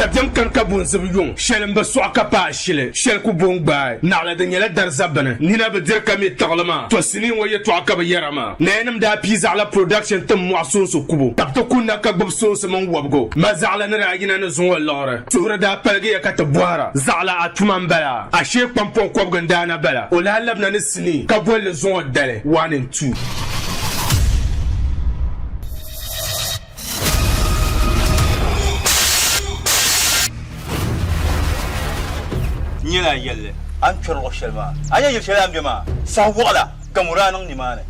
Dabiɛm kani ka bunzibi yuŋ, shɛli m-bi sɔɣi ka paai shili, shɛli ku bo n-gbaai, naɣila di nyɛla dariza bini. Nina bi diri ka mi tiɣili maa, tɔ sinii ŋɔ yɛtɔɣa ka bɛ yɛra maa. Nayanim daa pii zaɣila production tim mɔɣu soonsi kubu, ka bɛ ti kunna ka gbubi soonsi mini wɔbigu. Ma zaɣila ni daa yina ni zuŋɔ liɣiri, suhuri daa paligiya ka ti bɔhira, Zaɣila a tuma m-bala? A shee kpaŋpɔŋ kɔbigi n-daa na bala? O lahi labina ni sinii ka boli li zuŋɔ dali, 1 and 2. N nyɛla a yɛlli a ni kpɛri luɣ shɛli maa. A nya yili shɛli a ni be maa, saha wɔɣila gamo daa niŋ nimaani.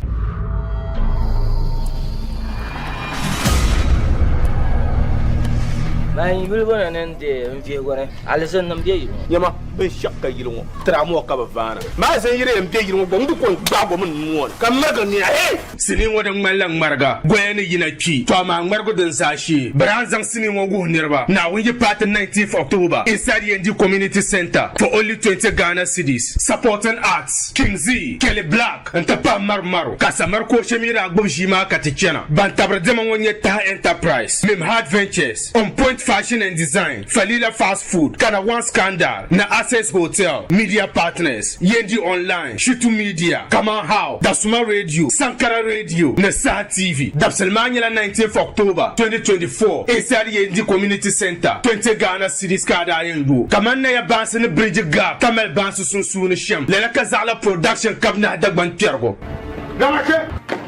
Man yuli bo na ni n deei n vihigu ni alizinnim be yili ŋɔ. Nyama, binshɛɣu ka yili ŋɔ tiramoa ka bɛ vaana. Maa zan yiri yɛn be yili ŋɔ gba, ŋun bi ko n-gbaag o mi n nua ni ka ŋmarigi nia, Hey! Sinii ŋɔ din ŋmanila ŋmariga goya ni yina kpi, tɔ amaa ŋmarigu din zaa shee. Bɛ daa zaŋ sinii ŋɔ wuhi niriba Naawuni yi paati 19th October inside Yendi Community Centre for only 20 Ghana cedis. Supporting Arts, King Zee, Kelly Black n-ti pahi Maru Maru ka Samari Kooshe mi daa gbubi ʒii maa ka ti chana. Ban tabiri diɛma ŋɔ nyɛ Taha Enterprise, Mimhad Ventures, On Point Fashion and Design, Falila Fast Food, Kana One Scandal ni Access Hotel, Media Partners, Yendi Online, Shitu Media, Kaman How, Dasuma Radio, Sankara Radio ni Saha TV. Dabisili maa nyɛla 19th October 2024 inside Yendi Community Centre, 20 Ghana cedis ka a daa yɛn yo. Kaman Naya baansi ni Bridge Gap ka mali baansi sunsuuni shɛm, lala ka zaɣila production kabinahi Dagbaŋ kpɛrigu. Gama kpe!